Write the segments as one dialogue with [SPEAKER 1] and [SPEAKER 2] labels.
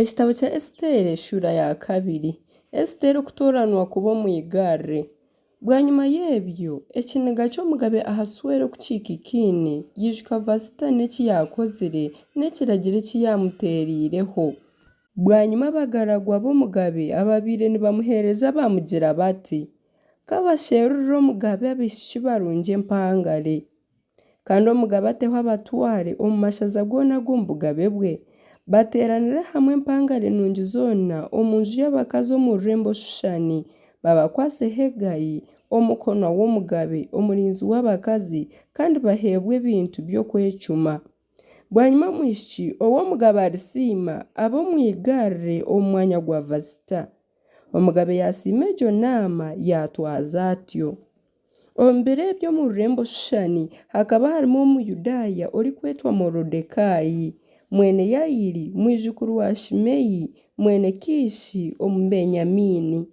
[SPEAKER 1] Ekitabo kya Esiteeri eshuura ya kabiri. Esiteeri okutooranwa kuba omwigarire. Bwanyima y'ebyo, ekiniga ky'omugabe Ahaswero ku kiikikaine, yaijuka Vasiti n'eki yaakozire n'ekiragiro eki yaamuteereireho. Bwanyima abagaragwa b'omugabe abaabaire nibamuheereza baamugira bati, Ka basherurire omugabe abaishiki barungi empangare. Kandi omugabe ateho abatware omu mashaza goona ag'omu bugabe bwe, bateeranire hamwe empangare nungi zoona omu nju y'abakazi omu rurembo Shushani, babakwatse Hegai, omukonwa w'omugabe, omurinzi w'abakazi, kandi baheebwe ebintu by'okwecuma. Bwanyima omwishiki ou omugabe arisiima abe omwigarire omu mwanya gwa Vasita. Omugabe yaasiima egyo naama, yaatwaza atyo. Omu biro ebyo omu rurembo Shushani hakaba harimu Omuyudaaya orikwetwa Morodekai, mwene Yairi, mwijukuru wa Shimei, mwene Kiishi Omubenyamiini.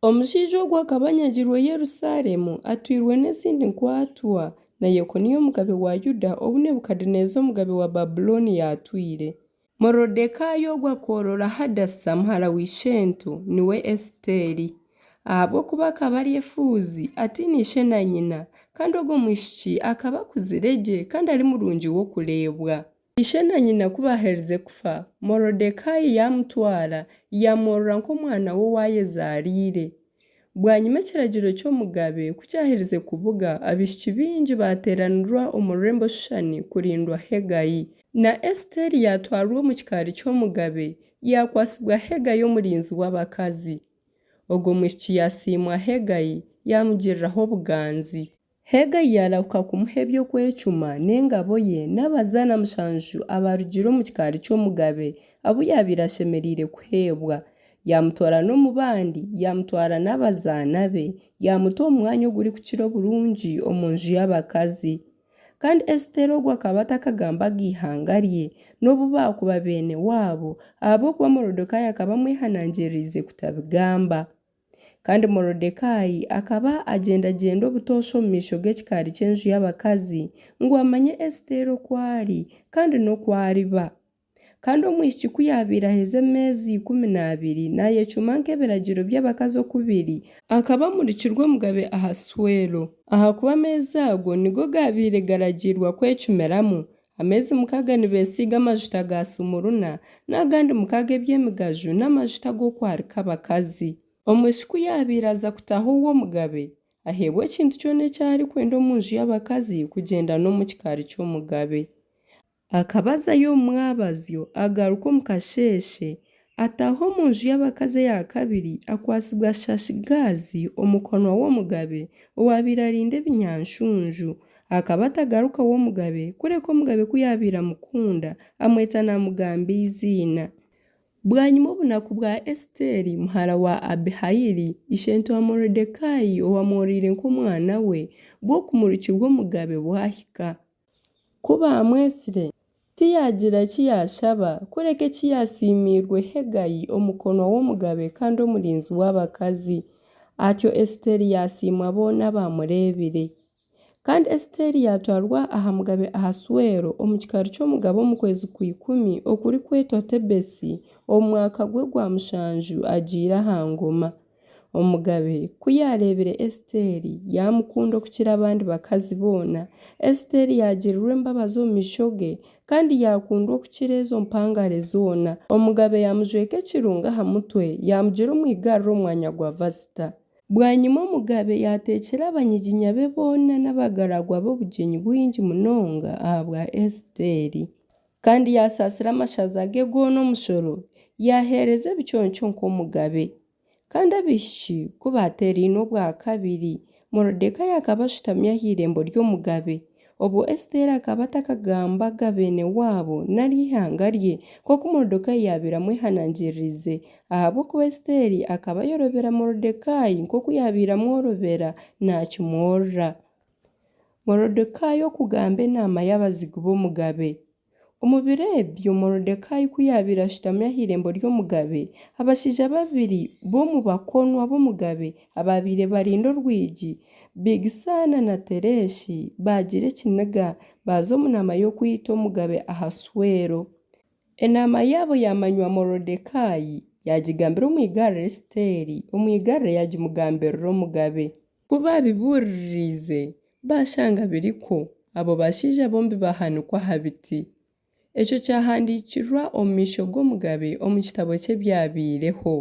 [SPEAKER 1] Omushaija ogwo akaba anyagirwe Yerusalemu, atwairwe n'ezindi nkwatwa na Yekoniya omugabe wa Yuda ou Nebukadeneeza omugabe wa Babulooni yaatwaire. Morodekai ogwo akoorora Hadasa muhara wa ishento, niwe Esiteeri. Ahabw'okuba akaba ari efuuzi, ataine ishe na nyina, kandi ogwo mwishiki akaba akuzire gye kandi ari murungi w'okureebwa. Ishe na nyina ku baaherize kufa, Morodekai yaamutwara, yaamworora nk'omwana we ou ayezaariire. Bwanyima ekiragiro ky'omugabe ku kyaherize kubuga, abaishiki baingi baateeranirwa omu rurembo Shushani kurindwa Hegai. Na Esiteeri yaatwarwa omu kikaari ky'omugabe, yaakwatsibwa Hegai omurinzi w'abakazi. Ogwo mwishiki yaasiimwa Hegai, yaamugiriraho obuganzi. Hegai yaarahuka kumuha eby'okwecuma n'engabo ye n'abazaana mushanju abaarugire omu kikaari ky'omugabe, abu yaabaire ashemereire kuheebwa. Yaamutoorana omu bandi, yaamutwara n'abazaana be, yaamuta omu mwanya ogurikukira oburungi omu nju y'abakazi. Kandi Esiteeri ogwo akaba atakagambaga ihanga rye, nobu baakuba beene waabo, ahabw'okuba Morodekai akaba amwehanangiririize kutabigamba. Kandi Morodekai akaba agyendagyenda obutoosha omu maisho g'ekikaari ky'enju y'abakazi, ngu amanye Esiteeri oku ari, kandi n'oku ariba. Kandi omwishiki ku yaabaire aheza ameezi 12 naayecuma nk'ebiragiro by'abakazi oku biri, akaba amurikirwa omugabe Ahaswero, ahakuba ameezi ago nigo gaabaire garagiirwa kwecumiramu, Ameezi mukaaga nibeesiiga amajuta ga sumuruna, n'agandi mukaaga eby'emigaju n'amajuta ag'okwarika abakazi. Omwishiki ku yaabaire aza kutaaha ow'omugabe, aheebwa ekintu kyona eki arikwenda omu nju y'abakazi kugyenda n'omu kikaari ky'omugabe. Akaba azayo omu mwabazyo, agaruka omu kasheeshe, ataaha omu nju y'abakazi eya kabiri akwatsibwa Shashigazi omukonwa w'omugabe, owaabaire arinda ebinyanshunju. Akaba atagaruka w'omugabe, kureka omugabe ku yaabaire amukunda, amweta naamugamba eiziina. Bwanyima obunaku bwa Esiteeri muhara wa Abihaili, ishento wa Morodekai owaamworoire nk'omwana we, bw'okumurikirwa omugabe bwahika. Ku baamwetsire, tiyaagira ki yaashaba, kureka eki yaasiimiirwe Hegai omukonwa w'omugabe kandi omurinzi w'abakazi. Atyo Esiteeri yaasiimwa boona abaamureebire. Kandi Esiteeri yaatwarwa aha mugabe Ahaswero omu kikaari ky'omugabe omu kwezi kwa ikumi okurikwetwa Tebesi, omu mwaka gwe gwa mushanju agiire aha ngoma. Omugabe ku yaareebire Esiteeri, yaamukunda okukira abandi bakazi boona. Esiteeri yaagirirwa embabazi omu maisho ge, kandi yaakundwa okukira ezo mpangare zoona. Omugabe yaamujweka ekirunga aha mutwe, yaamugira omwigarire omu mwanya gwa Vasita. Bwanyima omugabe yaateekyera abanyiginya be boona n'abagaragwa be obugyenyi bwingi munonga ahabwa Esiteeri. Kandi yaasaasira amashaza ge goona omushoro, yaaheereza ebiconco nk'omugabe. Kandi abaishiki ku baateeraine obwa kabiri, Morodekai akaba ashutami aha irembo ry'omugabe. Obwo Esiteeri akaba atakagambaga beene waabo nari eihanga rye, nk'oku Morodekai yaabaire amwehanangiririize, ahabw'okuba Esiteeri akaba ayorobera Morodekai nk'oku yaabaire amworobera naakimworora. Morodekai okugamba enaama y'abazigu b'omugabe. Omu biro ebyo Morodekai ku yaabaire ashutami aha irembo ry'omugabe, abashaija babiri b'omu bakonwa b'omugabe abaabaire barinda orwigi, Bigisaana na Tereshi, baagira ekiniga, baaza omu naama y'okwita omugabe Ahaswero. Enaama yaabo yaamanywa Morodekai, yaagigambira Omwigarire Esiteeri, omwigarire yaagimugambirira omugabe. Ku baabibuuririize, baashanga birikwo, abo bashaija bombi baahanikwa aha biti. Ekyo kyahandiikirwa omu maisho g'omugabe omu kitabo ky'ebyabaireho.